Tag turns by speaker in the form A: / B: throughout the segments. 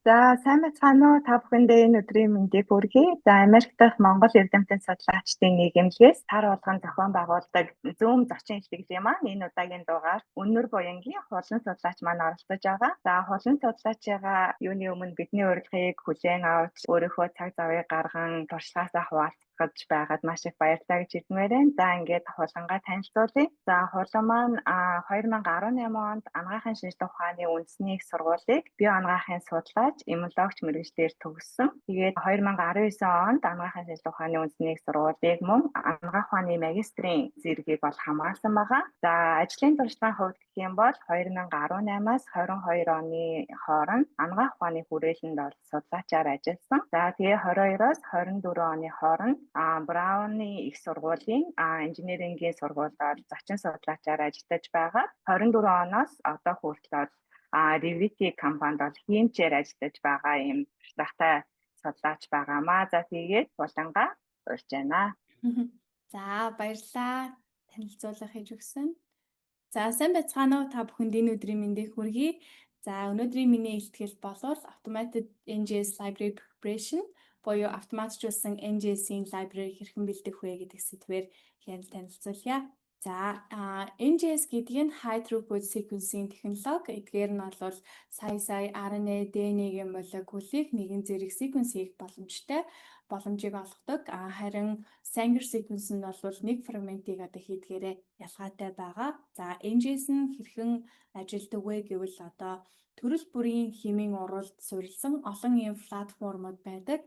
A: За, сайн байцгаана уу? Та бүхэндээ энэ өдрийн мэндийг хүргэе. За, Америк дахь Монгол эрдэмтэн судлаачдын нийгэмлэгээс сар болгон зохион байгуулдаг Zoom зочин илтгэлийн маань энэ удаагийн дугаар Үннэр Буянгийн хулан судлаач маань оролцож байгаа. За, хулан судлаачгаа юуны өмнө бидний урилгыг хүлээн авч, өөрийнхөө цаг завыг гарган туршлагаасаа хуваалцах гэж байгаад маш их баярлалаа гэж хэлмээр байна. За, ингээд хулангаа танилцуулъя. За, хулан маань 2018 онд анагаахын шинжлэх ухааны үндэсний их сургуулийг био анагаахын судлаач, иммунологч мэргэжлээр төгссөн. Тэгээд 2019 онд анагаахын шинжлэх ухааны үндэсний их сургуулийг мөн анагаах ухааны магистрийн зэргийг бол хамгаалсан байгаа. За, ажлын туршлагын хувьд гэх юм бол 2018-аас 22 оны хооронд анагаах ухааны хүрээлэнд бол судлаачаар ажилласан. За, тэгээ 22-оос 24 оны хооронд Брауны их сургуулийн инженерингийн сургуульд зочин судлаачаар ажиллаж байгаа. 24 оноос одоо хүртэл Revvity компанид бол хиймчээр ажиллаж байгаа юм туршлагатай судлаач байгаамаа. За, тэгээд Булангаа урьж байна.
B: За, баярлалаа. Танилцуулга хийж өгсөн. За, сайн байцгаана уу, та бүхэнд энэ өдрийн мэндийг хүргэе. За, өнөөдрийн миний илтгэл болвол Automated NGS Library Preparation буюу автоматжуулсан NGS-ийн library хэрхэн бэлдэх вэ гэдэг сэдвээр хяналт танилцуулъя. За, NGS гэдэг нь High Throughput Sequencing технологи. Эдгээр нь бол сая сая RNA, DNA-ийн молекулыг нэгэн зэрэг sequence хийх боломжийг олгодог. Харин Sanger sequence нь бол нэг фрагментыг одоо хийдгээрээ ялгаатай байгаа. За, NGS нь хэрхэн ажилладаг вэ гэвэл одоо төрөл бүрийн химийн уралд суурилсан олон ийм платформуд байдаг.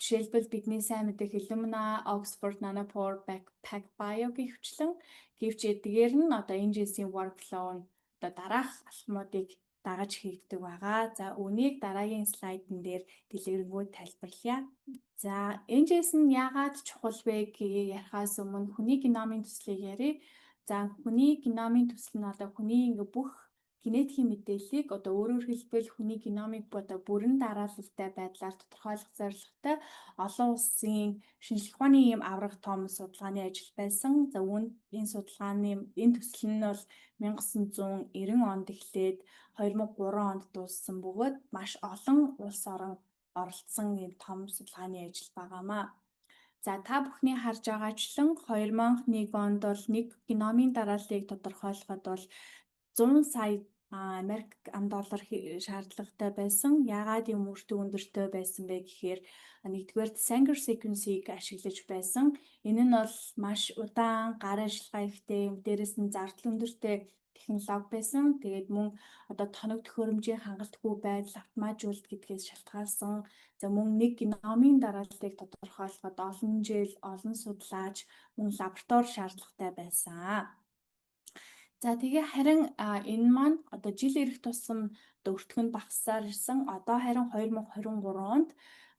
B: Жишээлбэл, бидний сайн мэдэх Illumina, Oxford Nanopore, PacBio гэх хвчлэн. Гэвч эдгээр нь одоо NGS-ийн workflow нь одоо дараах алхмуудыг дагаж хийгддэг байгаа. За, үүнийг дараагийн слайдн дээр дэлгэрэнгүй тайлбарлая. За, NGS нь яагаад чухал вэ гэж ярихаас өмнө хүний геномын төслийг ярья. За, хүний геномын төсөл нь одоо хүний ингээ бүх генетикийн мэдээллийг, одоо өөрөөр хэлбэл, хүний геномыг одоо бүрэн дараалалтай байдлаар тодорхойлох зорилготой олон улсын шинжлэх ухааны ийм аварга том судалгааны ажил байсан. За, үүнд энэ судалгааны энэ төсөл нь бол 1990 онд эхлээд 2003 онд дууссан бөгөөд маш олон улс орон оролцсон ийм том судалгааны ажил байгаамаа. За, та бүхний харж байгаачлан 2001 онд бол нэг геномын дарааллыг тодорхойлоход бол 100 сая Америк ам доллар шаардлагатай байсан. Яагаад юм үр дүн өндөртэй байсан бэ гэхээр нэгдүгээр Sanger sequence-ийг ашиглаж байсан. Энэ нь бол маш удаан гар ажиллагаа ихтэй, дээрэс нь зардал өндөртэй технологи байсан. Тэгээд мөн одоо тоног төхөөрөмжийн хангалтгүй байдал, автоматжуулалт гэдгээс шалтгаалсан. За, мөн нэг геномын дарааллыг тодорхойлоход олон жил, олон судлаач, мөн лаборатори шаардлагатай байсан. За, тэгээ харин энэ маань одоо жил ирэх тусам одоо өртгөн багассаар ирсэн. Одоо харин 2023 онд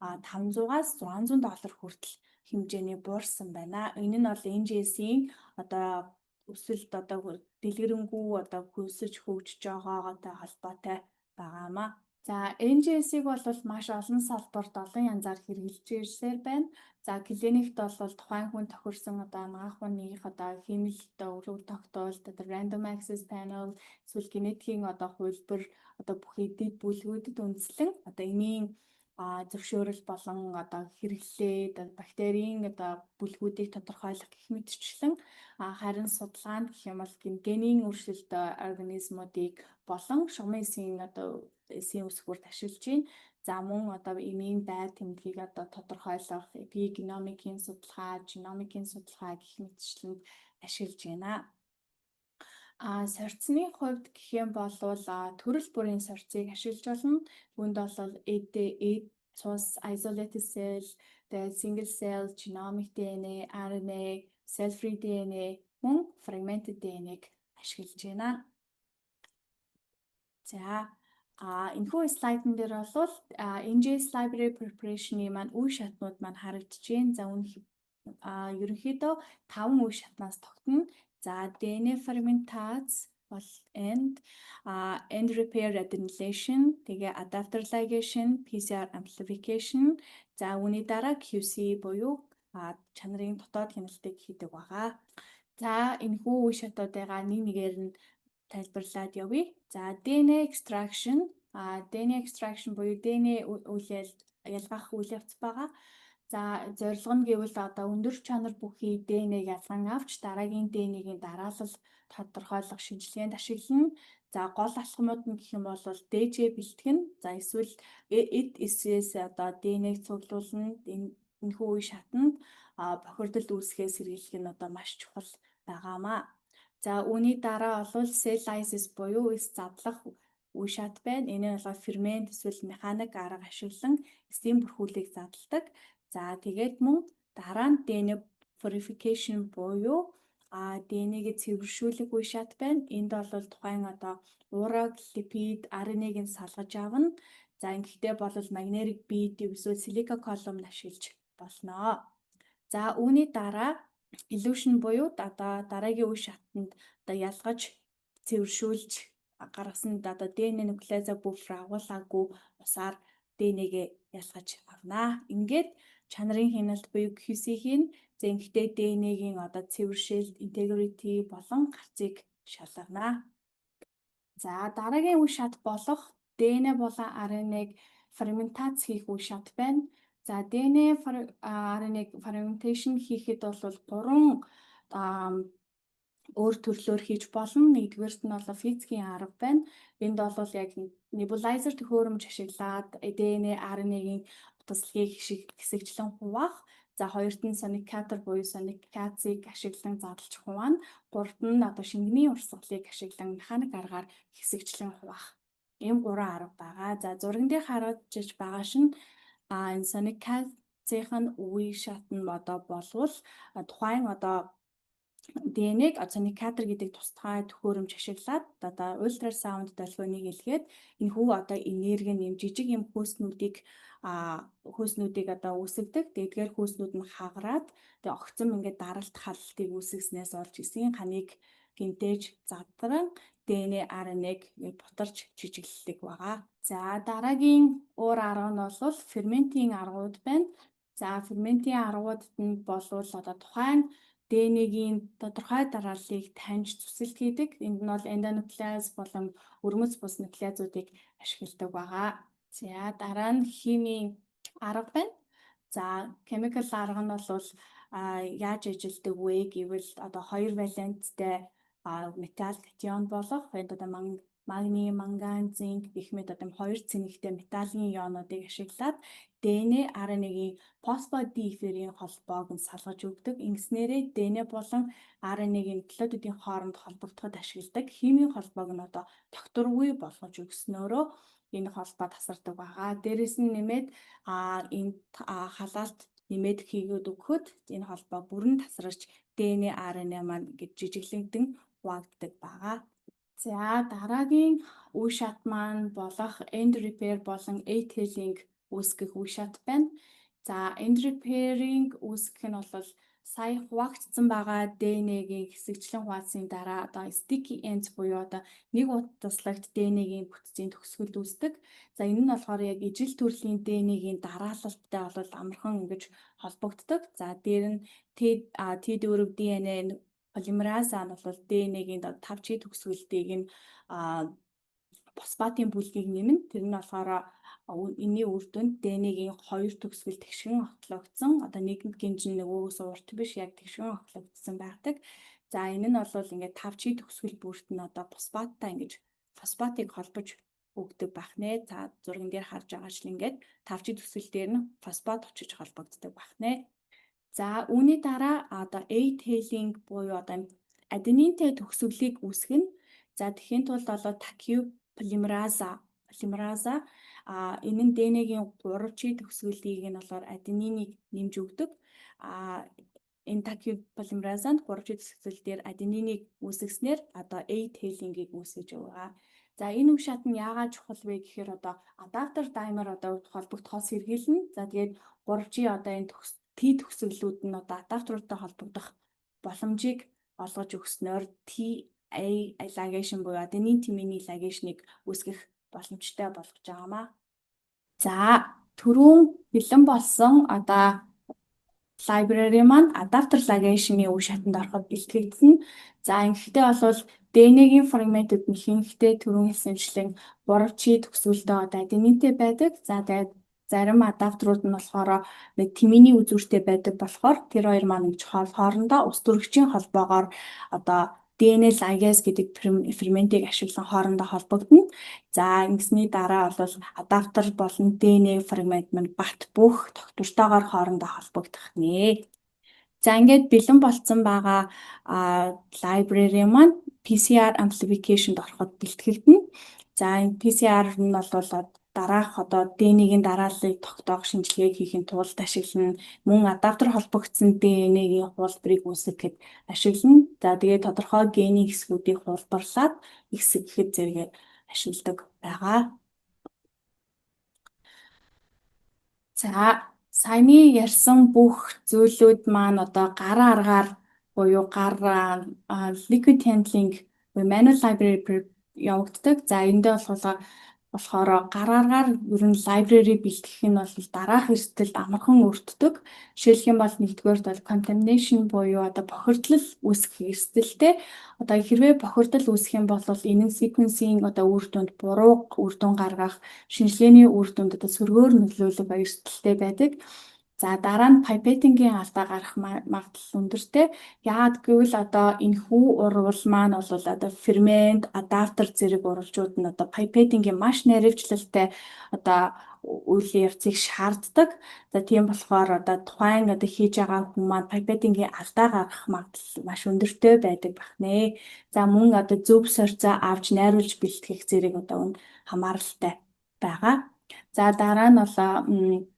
B: 500-аас 600 доллар хүртэл хэмжээний буурсан байна. Энэ нь бол NGS-ийн одоо өсөлт, одоо дэлгэрэнгүй одоо өсөж хөгжиж байгаагатай холбоотой байгаамаа. За, NGS-ийг бол маш олон салбарт олон янзаар хэрэглэж ирсээр байна. За, клиникт бол тухайн хүн тохирсон одоо анагаах ухааных одоо хиймэл одоо үр тогтоолт, одоо random access panel, эсвэл генетикийн одоо хувилбар, одоо бүхий дэд бүлгүүдэд үндэслэн одоо эмийн зөвшөөрөл болон одоо хэрэглээд бактерийн одоо бүлгүүдийг тодорхойлох гэх мэтчлэн, харин судалгаанд гэх юм бол генийн өөрчлөлт организмуудыг болон шугамын эсийн одоо эсийн өсгөрт ашиглаж байна. За, мөн одоо эмийн байр тэмдгийг одоо тодорхойлох, эпигеномикийн судалгаа, геномикийн судалгаа гэх мэтчлэнд ашиглаж байна. Сорьцны хувьд гэх юм бол төрөл бүрийн сорьцыг ашиглаж болно. Үүнд бол эд, эд цус, isolated cell, тэгээд single cell, genomic DNA, RNA, cell-free DNA, мөн fragmented DNA-г ашиглаж байна. За, энэхүү слайдн дээр бол NGS library preparation-ы маань үе шатнууд маань харагдаж байна. За, үнэ ерөнхийдөө таван үе шатнаас тогтно. За, DNA fragmentation бол end repair adenylation, тэгээ adapter ligation, PCR amplification, за, үүний дараа QC буюу чанарын дотоод хяналтыг хийдэг байгаа. За, энэхүү үе шатуудыгаа нэг нэгээр нь тайлбарлаад явъя. За, DNA extraction DNA extraction буюу DNA үйл ялгах үйл явц байгаа. За, зорилго нь гэвэл одоо өндөр чанар бүхий DNA-г ялган авч дараагийн DNA-гийн дараалал тодорхойлох шинжилгээнд ашиглана. За, гол алхмууд нь гэх юм бол ДЖ бэлтгэн. За, эсвэл эд эсээс одоо DNA-г цуглуулна. Энэ энэхүү үе шатанд бохирдол үүсгэхээс сэргийлэх нь одоо маш чухал байгаамаа. За, үүний дараа бол cell lysis буюу эс задлах үе шат байна. Энэ нь болохоор фермент эсвэл механик арга ашиглан эсийн бүрхүүлийг задалдаг. За, тэгээд мөн дараа нь DNA purification буюу DNA-г цэвэршүүлэх үе шат байна. Энд бол тухайн одоо уураг, липид, RNA-г нь салгаж авна. За, ингэхдээ бол magnetic bead эсвэл silica column ашиглаж болно. За, үүний дараа elution буюу одоо дараагийн үе шатанд одоо ялгаж, цэвэршүүлж гаргасан одоо DNA нуклеаза буфер агуулаагүй усаар DNA-гээ ялгаж авнаа. Ингээд чанарын хяналт буюу QC хийн. За, ингэхдээ DNA-гийн одоо цэвэршил, integrity болон гарцыг шалгана. За, дараагийн үе шат болох DNA болон RNA-г фрагментац хийх үе шат байна. За, DNA, RNA fragmentation хийхэд бол гурван өөр төрлөөр хийж болно. Нэгдүгээрт нь бол физикийн арга байна. Энд бол яг nebulizer төхөөрөмж ашиглаад DNA, RNA-гийн утаслагыг хэсэгчлэн хуваах. За, хоёрт нь sonicator буюу соникацийг ашиглан задлж хуваана. Гуравт нь одоо шингэний урсгалыг ашиглан механик аргаар хэсэгчлэн хуваах. Ийм гурван арга байгаа. За, зурган дээр харагдаж байгаа шин энэ соникацийн нь үе шат нь одоо болвол тухайн одоо DNA-г sonicator гэдэг тусгай төхөөрөмж ашиглаад одоо ultrasound долгионыг илгээд энэхүү одоо энерги нэм жижиг юм хөөснүүдийг одоо үүсгэдэг. Тэдгээр хөөснүүд нь хагараад, тэгээ огцом ингээд даралт халалтыг үүсгэснээс олж эсийн ханыг гэмтээж задран DNA, RNA-г бутарч жижиглэлдэг байгаа. За, дараагийн уур арга нь бол ферментийн аргууд байна. За, ферментийн аргуудад нь болвол одоо тухайн DNA-гийн тодорхой дарааллыг таньж зүсэлт хийдэг. Энд нь бол эндонуклеаз болон өрмөц бус нуклеазуудыг ашигладаг байгаа. За, дараа нь химийн арга байна. За, chemical арга нь бол яаж ажилладаг вэ гэвэл одоо хоёр валенттай металл катион болох энд одоо магний, манган, цинк гэх мэт одоо хоёр цэнэгтэй металлын ионуудыг ашиглаад DNA, RNA-гийн фосфодиэферийн холбоог нь салгаж өгдөг. Ингэснээрээ DNA болон RNA-гийн нуклеотидын хооронд холбогдоход ашигладаг химийн холбоог нь одоо тогтворгүй болгож өгснөөрөө энэ холбоо тасардаг байгаа. Дээрээс нь нэмээд энэ халаалт нэмээд хийгээд өгөхөд энэ холбоо бүрэн тасарч DNA, RNA маань ингэж жижиглэгдэн хуваагддаг байгаа. За, дараагийн үе шат маань болох end repair болон A-tailing үүсгэх үе шат байна. За, end repair-ing үүсгэх нь бол сая хуваагдсан байгаа DNA-гийн хэсэгчлэн хуваацсны дараа одоо sticky ends буюу одоо нэг утаслагт DNA-гийн бүтцийн төгсгөл үүсдэг. За, энэ нь болохоор яг ижил төрлийн DNA-гийн дараалалтай бол амархан ингэж холбогддог. За, дээр нь T4 DNA полимераза нь бол DNA-гийн 5 G төгсгөлтийг нь фосфатын бүлгийг нэмнэ. Тэр нь болохоор энэний үр дүнд DNA-гийн хоёр төгсгөл тэгшгэн огтлогдсон. Одоо нэг гинжин нөгөөгөөс урт биш, яг тэгшгэн огтлогдсон байдаг. За, энэ нь бол ингээд 5 G төгсгөл бүрт нь одоо фосфаттай ингэж фосфатыг холбож өгдөг байх нэ. За, зурган дээр харж байгаа шил ингээд 5 G төгсгөл дээр нь фосфат очиж холбогддог байх нэ. За, үүний дараа одоо A-tailing буюу одоо аденинтэй төгсгөлийг үүсгэнэ. За, тэгэхийн тулд одоо Taq полимераза энэ нь DNA-гийн 3 G төгсгөлийг нь болохоор аденинийг нэмж өгдөг. Энэ Taq полимеразанд 3 G төгсгөл дээр аденинийг үүсгэснээр одоо A-tailing-ийг үүсгэж байгаа. За, энэ үе шат нь яагаад чухал вэ гэхээр одоо adapter dimer одоо холбогдохоос сэргийлнэ. За, тэгээд 3G одоо энэ T төгсгөлүүд нь одоо адаптеруудтай холбогдох боломжийг олгож өгснөөр TA ligation буюу аденин тиминий ligation-ыг үүсгэх боломжтой болгож байгаамаа. За, түрүүн бэлэн болсон одоо library маань adapter ligation-ы үе шатанд ороход бэлтгэгдсэн. За, ингэхдээ бол DNA-гийн фрагментууд нь ихэнхдээ түрүүн хэлсэнчлэн 3 чи төгсгөлтэй одоо аденинтэй байдаг. За, тэгээд зарим адаптерууд нь болохоор нэг тиминий үзүүртэй байдаг болохоор тэр хоёр маань ингэж хоорондоо ус төрөгчийн холбоогоор одоо DNA ligase гэдэг ферментийг ашиглан хоорондоо холбогдоно. За, ингэсний дараа бол адаптер болон DNA фрагмент маань бат бөх тогтвортойгоор хоорондоо холбогдох нэ. За, ингээд бэлэн болцсон байгаа library маань PCR amplification-д ороход бэлтгэгдэнэ. За, энэ PCR нь бол дараах одоо DNA-гийн дарааллыг тогтоох шинжилгээг хийхийн тулд ашиглана. Мөн адаптер холбогдсон DNA-гийн хуулбарыг үүсгэхэд ашиглана. За, тэгээд тодорхой генийн хэсгүүдийг хуулбарлаад эсгэхэд зэрэгээр ашигладаг байгаа. За, саяны ярьсан бүх зүйлүүд маань одоо гар аргаар буюу гар liquid handling буюу manual library prep явагддаг. За, эндээ болохоор гар аргаар ер нь library бэлтгэх нь бол дараах эрсдэлд амархан өртдөг. Жишээлэх юм бол нэгдүгээрт бол contamination буюу одоо бохирдол үүсгэх эрсдэлтэй. Одоо хэрвээ бохирдол үүсэх юм бол энэ нь sequencing одоо үр дүнд буруу үр дүн гаргах, шинжилгээний үр дүнд одоо сөргөөр нөлөөлөх эрсдэлтэй байдаг. За, дараа нь pipetting-ийн алдаа гарах магадлал өндөртэй. Яагаад гэвэл одоо энэ хүү урвал маань бол одоо фермент, адаптер зэрэг урвалжууд нь одоо pipetting-ийн маш нарийвчлалтай одоо үйл явцыг шаарддаг. За, тийм болохоор одоо тухайн одоо хийж байгаа хүн маань pipetting-ийн алдаа гаргах магадлал маш өндөртэй байдаг бахнэ. За, мөн одоо зөв сорьцоо авч найруулж бэлтгэх зэрэг одоо хамааралтай байгаа. За, дараа нь бол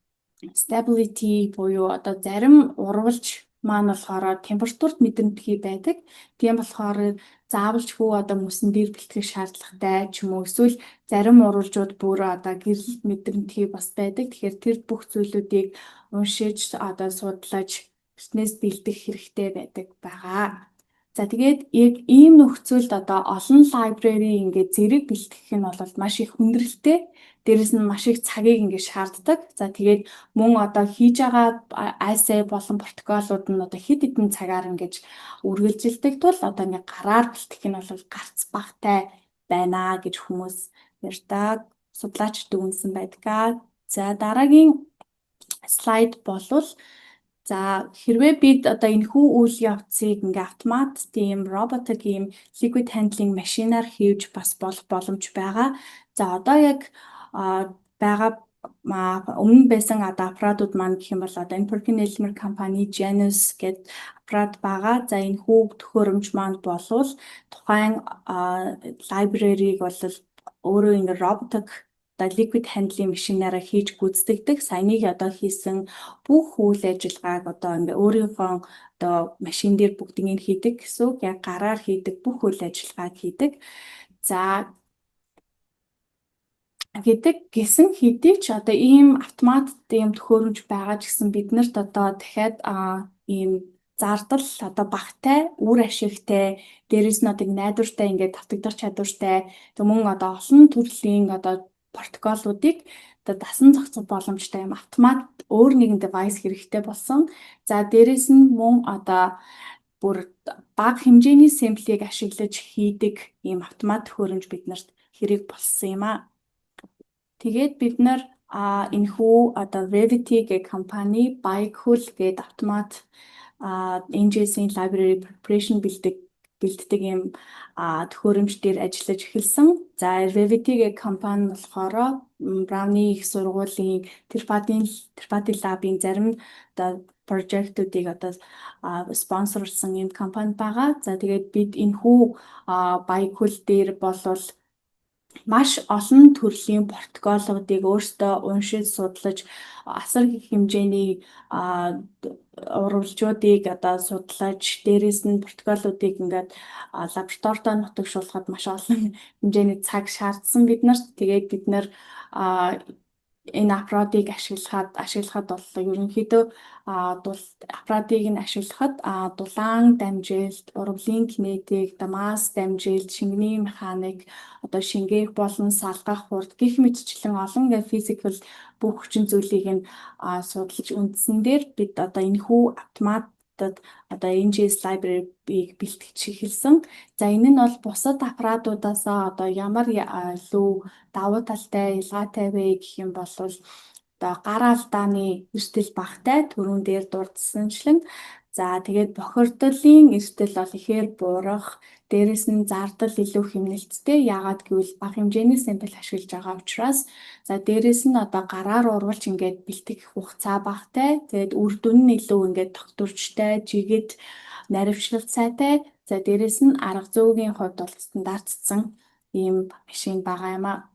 B: stability буюу одоо зарим урвалж маань болохоор температурт мэдрэмтгий байдаг. Тийм болохоор заавалчгүй одоо мөсөн дээр бэлтгэх шаардлагатай ч юм уу, эсвэл зарим урвалжууд бүр одоо гэрлэлт мэдрэмтгий бас байдаг. Тэгэхээр тэр бүх зүйлүүдийг уншиж, одоо судлаж эртнээс бэлдэх хэрэгтэй байдаг байгаа. За, тэгээд яг ийм нөхцөлд одоо олон library ингээд зэрэг бэлтгэх нь бол маш их хүндрэлтэй. Дээрэс нь маш их цагийг ингээд шаарддаг. За, тэгээд мөн одоо хийж байгаа assay болон протоколууд нь одоо хэд хэдэн цагаар ингэж үргэлжилдэг тул одоо ингээд гараар бэлтгэх нь бол гарц багтай байна гэж хүмүүс ярьдаг. Судлаач дүгнсэн байдаг. За, дараагийн слайд болвол, за, хэрвээ бид одоо энэхүү үйл явцыг ингээ автомат тийм роботик ийм liquid handling машинаар хийж бас болох боломж байгаа. За, одоо яг байгаа өмнө байсан одоо аппаратууд маань гэх юм бол одоо энэ PerkinElmer компани Janus гэдэг аппарат байгаа. За, энэ хүү төхөөрөмж маань болвол тухайн library-г бол өөрөө ингээ роботик одоо liquid handling машинаараа хийж гүйцэтгэдэг. Саяныг одоо хийсэн бүх үйл ажиллагааг одоо ингээ өөрийнхөө одоо машин дээр бүгднийг хийдэг гэсэн үг. Яг гараар хийдэг бүх үйл ажиллагааг хийдэг. За, гэдэг гэсэн хэдий ч одоо ийм автомат ийм төхөөрөмж байгаа ч гэсэн бид нарт одоо дахиад ийм зардал одоо багтай, үр ашигтай, дээрэс нь одоо найдвартай, ингээд тавтагдах чадвартай, тэг мөн одоо олон төрлийн одоо протоколуудыг одоо дасан зохицох боломжтой юм автомат өөр нэгэн device хэрэгтэй болсон. За, дээрэс нь мөн одоо бүр бага хэмжээний sample-ийг ашиглаж хийдэг ийм автомат төхөөрөмж бид нарт хэрэг болсон юм а. Тэгээд бид нар энэхүү одоо Revvity гэх компани BioCool гэдэг автомат NGS-ийн library preparation бэлддэг юм төхөөрөмж дээр ажиллаж эхэлсэн. За, Revvity гэх компани болохоор Brown-ы их сургуулийн Tripathi Lab-ын зарим одоо project-уудыг одоо спонсорлсон юм компани байгаа. За, тэгээд бид энэхүү BioCool дээр болвол маш олон төрлийн протоколуудыг өөрсдөө уншиж, судлаж, асар их хэмжээний урвалжуудыг одоо судлаж, дээрэс нь протоколуудыг ингээд лабораторитой нутагшуулахад маш олон хэмжээний цаг шаардсан бид нарт. Тэгээд бид нар энэ аппаратыг ашиглахад бол ерөнхийдөө аппаратыг нь ашиглахад дулаан дамжилт, урвалын кинетик, масс дамжилт, шингэний механик, одоо шингээх болон салгах хурд гэх мэтчлэн олон ингээд physical бүх хүчин зүйлийг нь судалж үндсэн дээр бид одоо энэхүү автомат одоо NGS library-ыг бэлтгэж эхэлсэн. За, энэ нь бол бусад аппаратуудаас одоо ямар илүү давуу талтай, ялгаатай вэ гэх юм бол одоо гар алдааны эрсдэл багатай, түрүүн дээр дурдсанчлан. За, тэгээд бохирдлын эрсдэл бол ихээр буурах, дээрэс нь зардал илүү хэмнэлттэй. Яагаад гэвэл бага хэмжээний sample ашиглаж байгаа учраас. За, дээрэс нь одоо гараар урвалж ингээд бэлтгэх хугацаа багатай. Тэгээд үр дүн нь илүү ингээд тогтворчтой, жигд, наривчлалт сайтай. За, дээрэс нь арга зүйн хувьд бол стандартцсан ийм машин байгаа юм а.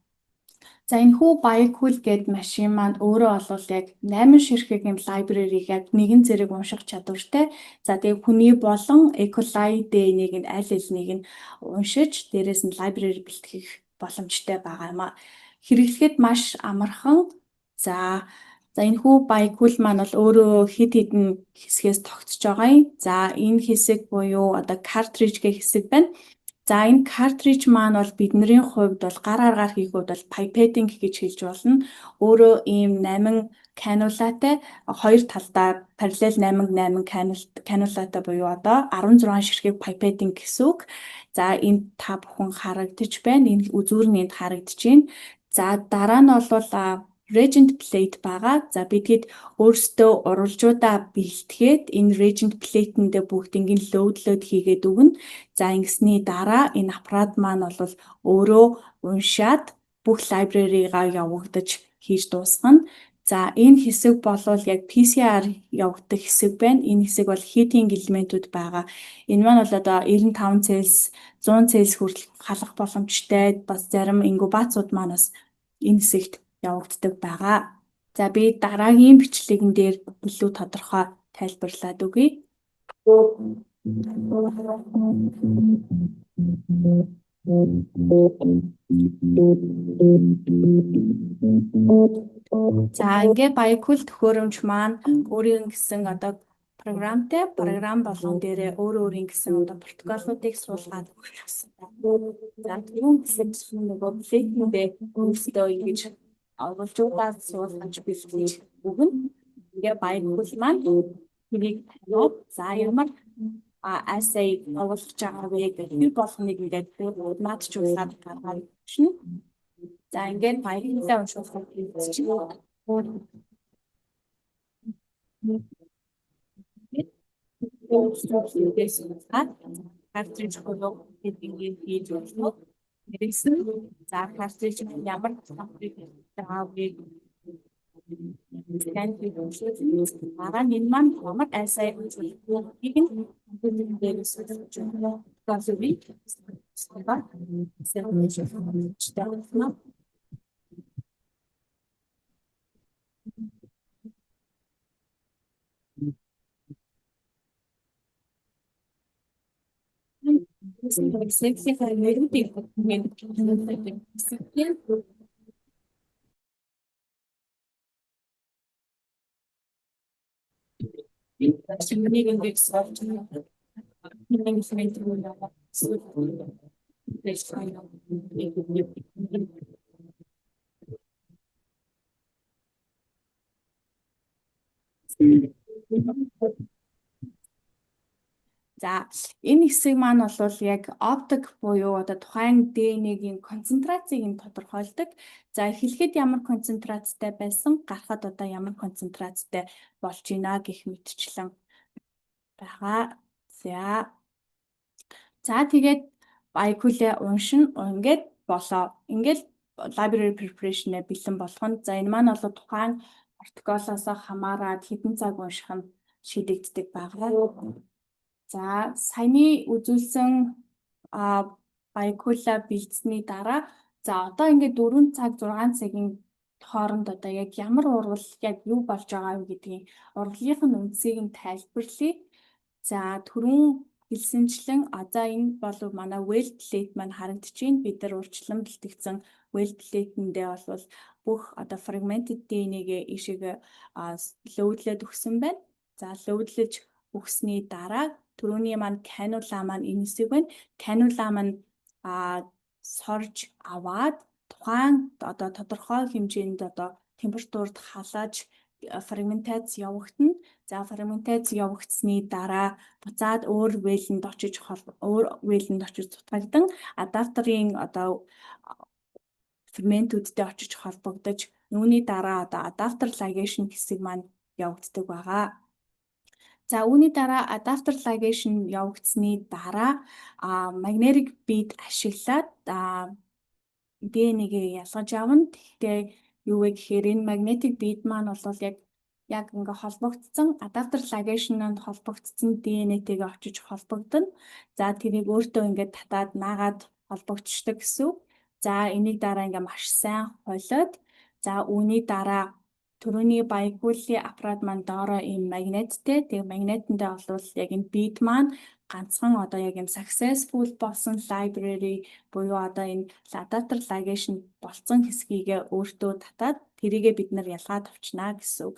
B: За, энэхүү BioQuil гээд машин маань өөрөө бол яг 8 ширхэг юм library-г яг нэгэн зэрэг унших чадвартай. За, тэгээ хүний болон E. coli DNA-г нь аль аль нь уншиж, дээрээс нь library бэлтгэх боломжтой байгаа юм а. Хэрэглэхэд маш амархан. За, энэхүү BioQuil маань бол өөрөө хэд хэдэн хэсгээс тогтож байгаа юм. За, энэ хэсэг буюу одоо cartridge гэх хэсэг байна. За, энэ cartridge маань бол бидний хувьд бол гар аргаар хийх хувьд бол pipetting гэж хэлж болно. Өөрөө ийм 8 канулатай, хоёр талдаа параллел 8 8 канулатай буюу одоо 16 ширхэг pipetting гэсэн үг. За, энд та бүхэн харагдаж байна. Энэ үзүүр нь энд харагдаж байна. За, дараа нь бол reagent plate байгаа. За, бид өөрсдөө урвалжуудаа бэлтгээд энэ reagent plate-ндээ бүгднийг load лоод хийгээд өгнө. За, ингэсний дараа энэ аппарат маань бол өөрөө уншаад бүх library-гаа явагдаж хийж дуусгана. За, энэ хэсэг болвол яг PCR явагдах хэсэг байна. Энэ хэсэг бол heating элементүүд байгаа. Энэ маань бол одоо 95 Цельс, 100 Цельс хүртэл халах боломжтой. Бас зарим инкубацууд маань бас энэ хэсэгт явагддаг байгаа. За, би дараагийн бичлэгэн дээр илүү тодорхой тайлбарлаад өгье. За, ингээ BioQuil төхөөрөмж маань өөрийн гэсэн одоо програмтай, програм болгон дээрээ өөр өөрийн гэсэн одоо протоколуудыг суулгаад өгөх гэсэн. За, түрүүн гэсэн нөгөө plate-ндээ өөрсдөө ингэж урвалжуудаа суулгаж бэлтгэж өгнө. Ингээ BioQuil маань тэрийг таниад, за, ямар assay оруулах байгаа вэ гэх тэр болгоныг ингээд автоматжуулаад гаргаад ирнэ. За, ингээд BioQuil-аа уншуулах чинь cartridge болоо ингээд хийж болно. Дээрээс нь, за, cartridge ямар байгаа вэ, скан хийж уншуулна. Дараа нь энэ маань ямар assay уншуулахыг нь компьютер дээрээс голыг ба байна. Нэг ингээд суулж нэг юм. За, энэ хэсэг маань бол яг optic буюу одоо тухайн DNA-гийн концентрацийг нь тодорхойлдог. За, эхлэхэд ямар концентрацтай байсан, гарахад одоо ямар концентрацтай болж байна гэх мэтчлэн байгаа. За. За, тэгээд BioQuil уншин, ингээд болоо. Ингээд library preparation-ээ бэлэн болгоно. За, энэ маань бол тухайн протоколоос хамаарат хэдэн цаг унших нь шийдэгддэг байгаа. За, саяны үзүүлсэн BioQuil бэлдсэний дараа, за, одоо ингээд 4 цаг 6 цагийн хооронд одоо яг ямар урвал, яг юу болж байгаа вэ гэдгийг, урвалынх нь үндсийг нь тайлбарлая. За, түрүүн хэлсэнчлэн, за, энэ бол манай well plate маань харагдаж байна. Бид нар урьдчилан бэлтгэсэн well plate-ндээ бол бүх одоо fragmented DNA-гээ ийшээгээ load лээд өгсөн байна. За, load лэж өгсөний дараа түрүүний маань канула маань энэ хэсэг байна. Канула маань сорж аваад тухайн одоо тодорхой хэмжээнд одоо температурт халааж Фрагментац явагдана. За, фрагментац явагдсаны дараа буцаад өөр well-энд очиж цутгагдан адаптерын одоо ферментүүдтэй очиж холбогдож, үүний дараа одоо adapter ligation хэсэг маань явагддаг байгаа. За, үүний дараа adapter ligation явагдсаны дараа magnetic bead ашиглаад DNA-г ялгаж авна. Тэгэхдээ юу вэ гэхээр энэ magnetic bead маань бол яг ингээ холбогдсон adapter ligation-анд холбогдсон DNA-тэйгээ очиж холбогдоно. За, тэрийг өөртөө ингээд татаад наагаад холбогдчихдог гэсэн үг. За, энийг дараа ингээ маш сайн холиод, за, үүний дараа түрүүний Bicool-ийн аппарат маань доороо ийм магниттэй. Тэгээ магнитандаа бол яг энэ bead маань ганцхан одоо яг юм successful болсон library буюу одоо энэ adapter ligation болцсон хэсгийгээ өөртөө татаад тэрийгээ бид нар ялгаад авчнаа гэсэн үг.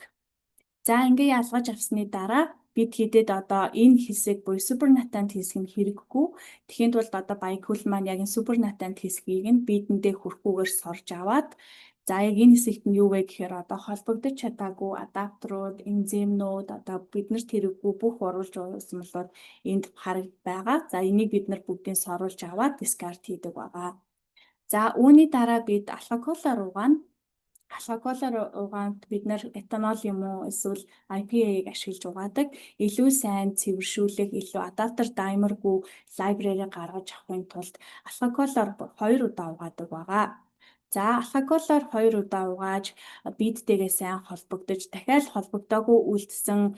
B: За, ингээ ялгаж авсны дараа бид хэдэд одоо энэ хэсэг буюу supernatant хэсэг нь хэрэггүй. Тэгэхийн тулд одоо Bicool маань яг энэ supernatant хэсгийг нь bead-эндээ хүрэхгүйгээр сорж аваад, за, яг энэ хэсэгт нь юу вэ гэхээр одоо холбогдож чадаагүй адаптерууд, энзимнүүд, одоо биднэрт хэрэггүй бүх уруулж уусмалууд энд харагд байгаа. За, энийг бид нар бүгдийг соруулж аваад discard хийдэг байгаа. За, үүний дараа бид алкоголоор угаана. Алкоголоор угаанд бид нар этанол юм уу эсвэл IPA-г ашиглаж угаадаг. Илүү сайн цэвэршүүлэх, илүү адаптер dimer-гүй library гаргаж авахын тулд алкоголоор хоёр удаа угаадаг байгаа. За, алкоголоор хоёр удаа угааж bead-тэйгээ сайн холбогдож, дахиад холбогдоогүй үлдсэн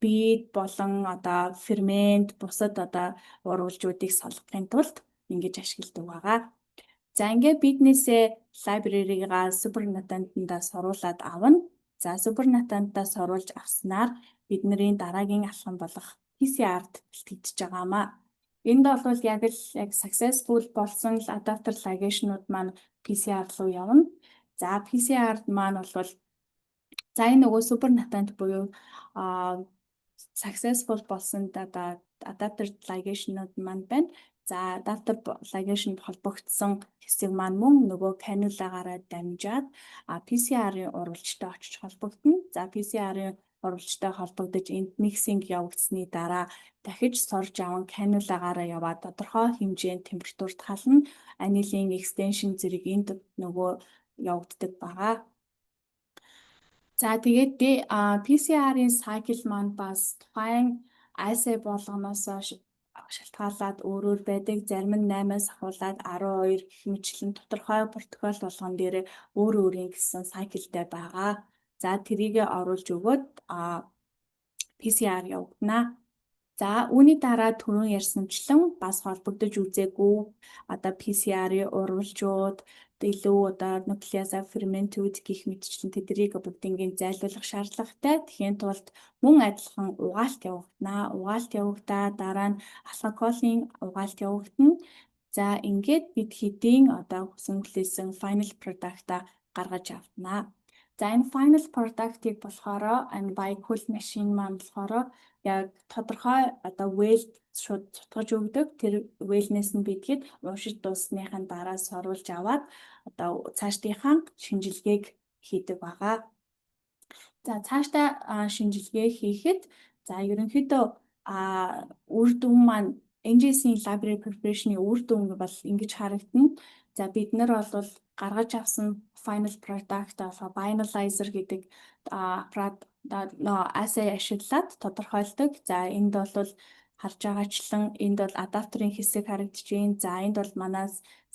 B: bead болон одоо фермент, бусад одоо уруулжуудыг солихын тулд ингэж ашигладаг байгаа. За, ингээд bead-нээсээ library-гаа supernatant-андаа соруулад авна. За, supernatant-аа соруулж авснаар бидний дараагийн алхам болох PCR-д бэлтгэж байгаамаа. Энд бол яг л яг successful болсон adapter ligation-ууд маань PCR руу явна. За, PCR маань бол, за, энэ нөгөө supernatant буюу successful болсон одоо adapter ligation-ууд маань байна. За, adapter ligation холбогдсон хэсэг маань мөн нөгөө канюлагаараа дамжаад PCR-ын уруулжтай очиж холбогдоно. За, PCR-ын уруулжтай холбогдож энд mixing явагдсаны дараа дахиж сорж аван канюлагаараа яваад тодорхой хэмжээнд температурт хална. Annealing, extension зэрэг энд нөгөө явагддаг байгаа. За, тэгээд PCR-ын cycle маань бас тухайн assay болгоноос шалтгаалаад өөр өөр байдаг. Зарим нь 8-аас ахуулаад 12 гэх мэтчлэн тодорхой протокол болгон дээр өөр өөрийн гэсэн cycle-тай байгаа. За, тэрийгэ оруулж өгөөд PCR явагдана. За, үүний дараа түрүүн ярьсанчлан бас холбогдож үзээгүй одоо PCR-ын уруулжууд, илүү одоо нуклеаза ферментүүд гэх мэтчлэн тэднийг бүгднийг зайлуулах шаардлагатай. Тэгэхийн тулд мөн адилхан угаалт явагдана. Угаалт явагдаа дараа нь алкоголын угаалт явагдана. За, ингээд бид хэдийн одоо хүсэн хүлээсэн final product-а гаргаж авна. За, энэ final product-ыг болохоор энэ Bicool machine маань болохоор яг тодорхой одоо well шууд цутгаж өгдөг. Тэр well-нээс нь бидгээд уншиж дууссаныхаа дараа соруулж аваад одоо цаашдынхаа шинжилгээг хийдэг байгаа. За, цаашдаа шинжилгээ хийхэд, за, ерөнхийдөө үр дүн маань NGS-ийн library preparation-ы үр дүн бол ингэж харагдана. За, бид нар бол гаргаж авсан final product болохоор Bionalyzer гэдэг аппарат assay ашиглаад тодорхойлдог. За, энд бол харж байгаачлан энд бол адаптерын хэсэг харагдаж байна. За, энд бол манай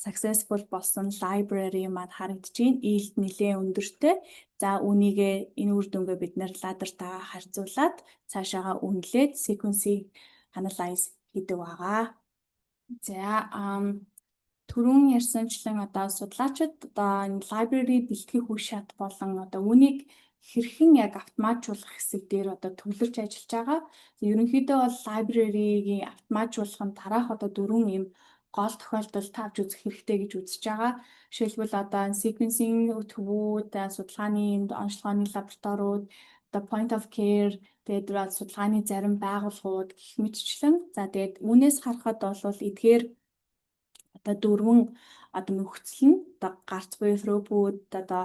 B: successful болсон library маань харагдаж байна. Yield нэлээд өндөртэй. За, үүнийгээ энэ үр дүнгээ бид нар ladder-тайгаа харьцуулаад цаашаага үнэлээд sequence analyze хийдэг байгаа. За, түрүүн ярьсанчлан одоо судлаачид одоо энэ library бэлтгэх үе шат болон одоо үүнийг хэрхэн яг автоматжуулах хэсэг дээр одоо төвлөрч ажиллаж байгаа. Ерөнхийдөө бол library-гийн автоматжуулах нь дараах одоо дөрвөн юм гол тохиолдолд тавьж үзэх хэрэгтэй гэж үзэж байгаа. Жишээлбэл, одоо sequencing төвүүд, судалгааны онцлогооны лабораториуд, одоо point of care, тэгээд судалгааны зарим байгууллагууд гэх мэтчлэн. За, тэгээд үүнээс харахад бол эдгээр одоо дөрвөн одоо нөхцөл нь одоо гарц буюу throughput, одоо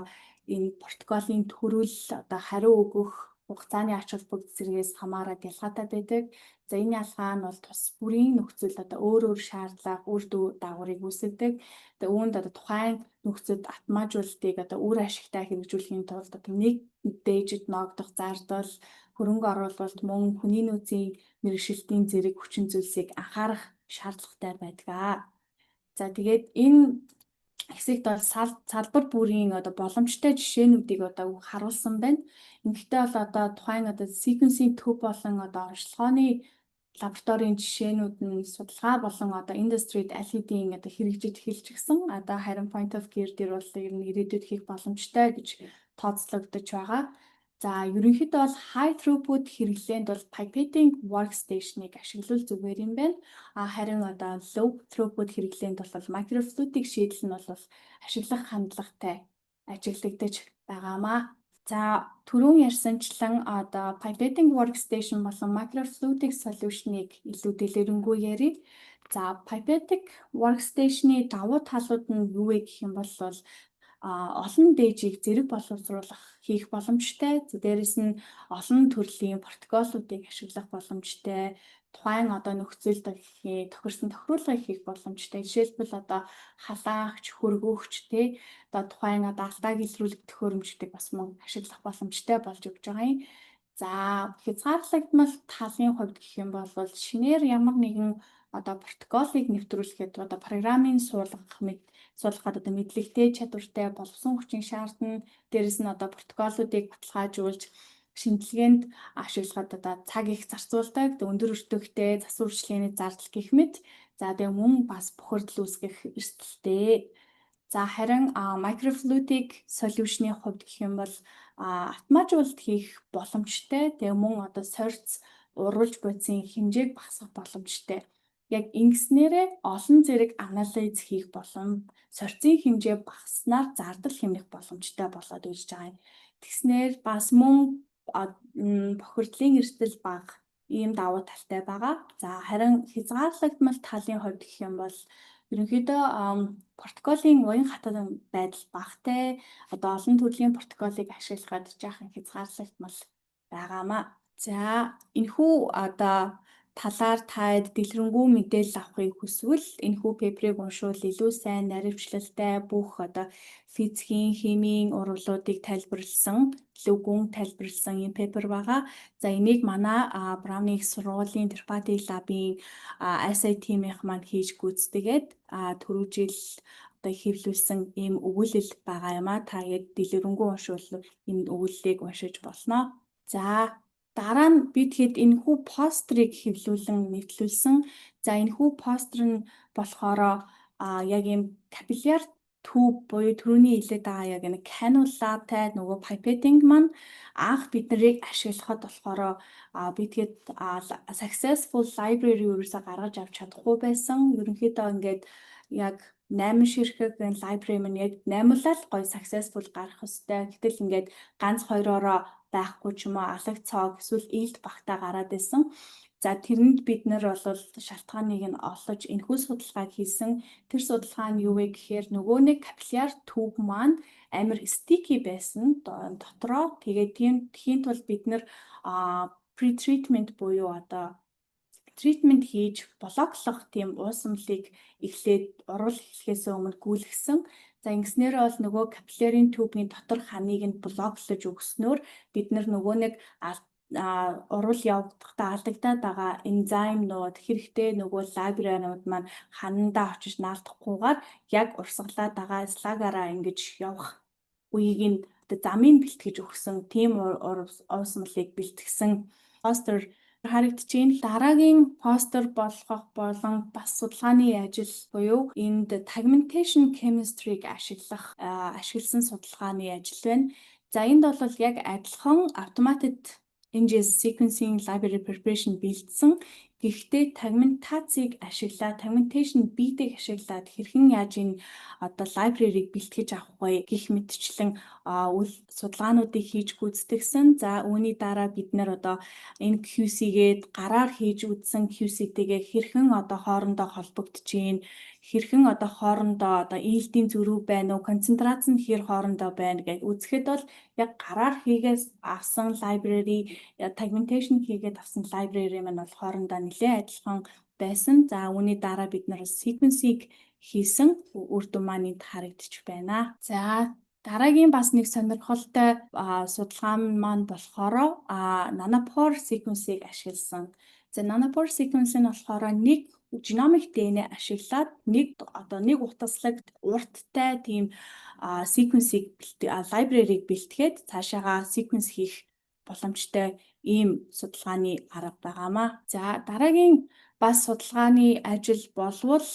B: Энэ протоколын төрөл, одоо хариу өгөх хугацааны ач холбогдол зэргээс хамаарат ялгаатай байдаг. За, энэ ялгаа нь бол тус бүрийн нөхцөл одоо өөр өөр шаардлага, үр дагаврыг үүсгэдэг. Одоо үүнд одоо тухайн нөхцөлд автоматжуулалтыг одоо үр ашигтай хэрэгжүүлэхийн тулд одоо нэг дээжид ноогдох зардал, хөрөнгө оруулалт, мөн хүний нөөцийн мэргэшилтийн зэрэг хүчин зүйлсийг анхаарах шаардлагатай байдаг. За, тэгээд энэ хэсэгт бол салбар бүрийн одоо боломжтой жишээнүүдийг одоо харуулсан байна. Ингэхдээ бол одоо тухайн одоо sequencing төв болон одоо оношилгооны лабораторийн жишээнүүд нь судалгаа болон одоо industry-д аль хэдийн одоо хэрэгжиж эхэлж гисэн. Одоо харин point of care дээр бол ер нь ирээдүйд хийх боломжтой гэж тооцлогдож байгаа. За, ерөнхийдөө бол high throughput хэрэглээнд бол pipetting workstation-ыг ашиглавал зүгээр юм байна. А харин одоо low throughput хэрэглээнд бол microfluidic шийдэл нь бол ашиглах хандлагатай ажиглагдаж байгаамаа. За, түрүүн ярьсанчлан одоо pipetting workstation болон microfluidic solution-ыг илүү дэлгэрэнгүй ярья. За, pipetting workstation-ы давуу талууд нь юу вэ гэх юм бол олон дээжийг зэрэг боловсруулах хийх боломжтой. Дээрээс нь олон төрлийн протоколуудыг ашиглах боломжтой. Тухайн одоо нөхцөлд тохирсон тохируулгыг хийх боломжтой. Жишээлбэл, одоо халаагч, хөргөгч, тий, одоо тухайн одоо алдааг илрүүлэх төхөөрөмжүүдийг бас мөн ашиглах боломжтой болж өгч байгаа юм. За, хязгаарлагдмал талын хувьд гэх юм бол шинээр ямар нэгэн одоо протоколыг нэвтрүүлэхэд одоо программын суулгах мэд суулгахад одоо мэдлэгтэй, чадвартай, боловсон хүчин шаардна. Дээрээс нь одоо протоколуудыг баталгаажуулж шинжилгээнд ашиглахад одоо цаг их зарцуулдаг, өндөр өртөгтэй, засвар үйлчилгээний зардал гэх мэт. За, тэгээ мөн бас бохирдол үүсгэх эрсдэлтэй. За, харин microfluidic solution-ы хувьд гэх юм бол автоматжуулалт хийх боломжтой. Тэгээ мөн одоо сорьц уруулж бодисын хэмжээг багасгах боломжтой. Яг ингэснээрээ олон зэрэг анализ хийх болон сорьцын хэмжээ багаснаар зардал хэмнэх боломжтой болоод ирж байгаа юм. Тэгснээр бас мөн бохирдлын эрсдэл бага, ийм давуу талтай байгаа. За, харин хязгаарлагдмал талын хувьд гэх юм бол ерөнхийдөө протоколын уян хатан байдал багатай, одоо олон төрлийн протоколыг ашиглахад жаахан хязгаарлагдмал байгаамаа. За, энэхүү одоо талаар таад дэлгэрэнгүй мэдээлэл авахыг хүсвэл энэхүү paper-ыг уншвал илүү сайн, наривчлалтай, бүх одоо физикийн, химийн урвалуудыг тайлбарласан, илүү гүн тайлбарласан юм paper байгаа. За, энийг манай Брауны их сургуулийн Трипати lab-ын assay team-ийнх маань хийж гүйцэтгээд түрүү жил одоо хэвлүүлсэн ийм өгүүлэл байгаа юм а. Та яг дэлгэрэнгүй уншвал энэ өгүүллийг уншиж болно. За, дараа нь би тэгэхэд энэхүү постерыг хэвлүүлэн нийтлүүлсэн. За, энэхүү постер нь болохоор яг ийм капилляр tube буюу түрүүний хэлээд байгаа яг энэ канулатай нөгөө pipetting маань анх бид нарыг ашиглахад болохоор би тэгэхэд successful library ерөөсөө гаргаж авч чадахгүй байсан. Ерөнхийдөө ингээд яг 8 ширхэг энэ library маань яг 8 л гоё successful гарах ёстой. Гэтэл ингээд ганц хоёроороо байхгүй ч юм уу, алаг цоог эсвэл илт багтаа гараад байсан. За, тэрэнд бид нар бол шалтгааныг нь олож энэхүү судалгааг хийсэн. Тэр судалгаа нь юу вэ гэхээр нөгөө нэг капилляр tube маань амар sticky байсан дотроо. Тэгээд тийм тхийн тулд бид нар pre-treatment буюу одоо treatment хийж блоклох тийм уусамлыг эхлээд уруул эхлэхээс өмнө гүйлгсэн. За, ингэснээрээ бол нөгөө капиллярын tube-ний дотор ханыг нь блоклож өгснөөр бид нар нөгөө нэг уруул явдахдаа алдагдаад байгаа энзимнууд, хэрэгтэй нөгөө library-нууд маань ханандаа очиж наалдахгүйгээр яг урсгалаад байгаа slug-аараа ингэж явах үеийг нь одоо замыг бэлтгэж өгсөн тийм уусмалыг бэлтгэсэн постер харагдчихээн. Дараагийн постер болгох болон бас судалгааны ажил буюу энд tagmentation chemistry-г ашигласан судалгааны ажил байна. За, энд бол яг адилхан automated NGS sequencing library preparation бэлдсэн. Гэвч энэ дээр бол одоо Гэхдээ tagmentацийг ашиглаад, tagmentation bead-ийг ашиглаад хэрхэн яаж энэ одоо library-г бэлтгэж авах вэ гэх мэтчлэн үйл судалгаануудыг хийж гүйцэтгэсэн. За, үүний дараа бид нар одоо энэ QC-гээд гараар хийж үзсэн QC-тэйгээ хэрхэн одоо хоорондоо холбогдож гин, хэрхэн одоо хоорондоо одоо yield-ийн зөрүү байна уу, концентрац нь хэр хоорондоо байна гэж үзэхэд бол яг гараар хийгээс авсан library, tagmentation хийгээд авсан library маань бол хоорондоо нэлээд адилхан байсан. За, үүний дараа бид нар sequence-ийг хийсэн үр дүн маань энд харагдчих байна. За, дараагийн бас нэг сонирхолтой судалгаа маань болохоор nanopore sequence-ийг ашигласан. За, nanopore sequence нь болохоор нэг геномик DNA ашиглаад нэг одоо нэг утаслаг урттай тийм sequence-ийг, library-г бэлтгээд цаашаага sequence хийх боломжтой ийм судалгааны арга байгаамаа. За, дараагийн бас судалгааны ажил болвол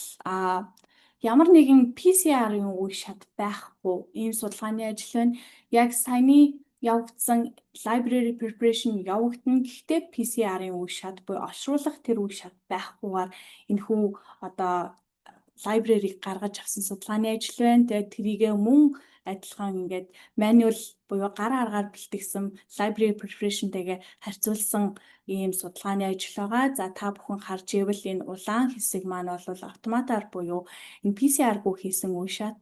B: ямар нэгэн PCR-ын үе шат байхгүй ийм судалгааны ажил байна. Яг саяны явагдсан library preparation явагдана. Гэхдээ PCR-ын үе шат буюу олшруулах тэр үе шат байхгүйгээр энэхүү одоо library-г гаргаж авсан судалгааны ажил байна. Тэгээд тэрийгээ мөн адилхан ингээд manual буюу гар аргаар бэлтгэсэн library preparation-тэйгээ харьцуулсан ийм судалгааны ажил байгаа. За, та бүхэн харж ивэл энэ улаан хэсэг маань бол автоматар буюу энэ PCR-гүй хийсэн үе шат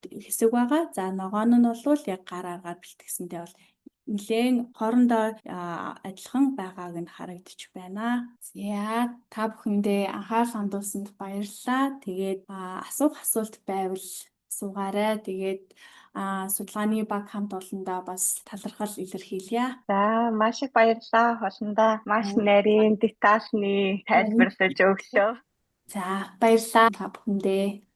B: хэсэг байгаа. За, ногоон нь бол яг гар аргаар бэлтгэсэнтэй бол нэлээн хоорондоо адилхан байгааг нь харагдчих байна. За, та бүхэндээ анхаарал хандуулсанд баярлалаа. Тэгээд асуух асуулт байвал асуугаарай. Тэгээд судалгааны баг хамт олондоо бас талархал илэрхийлье.
A: За, маш их баярлалаа, Хуландаа. Маш нарийн, детальны тайлбарлаж өглөө.
B: За, баярлалаа та бүхэндээ.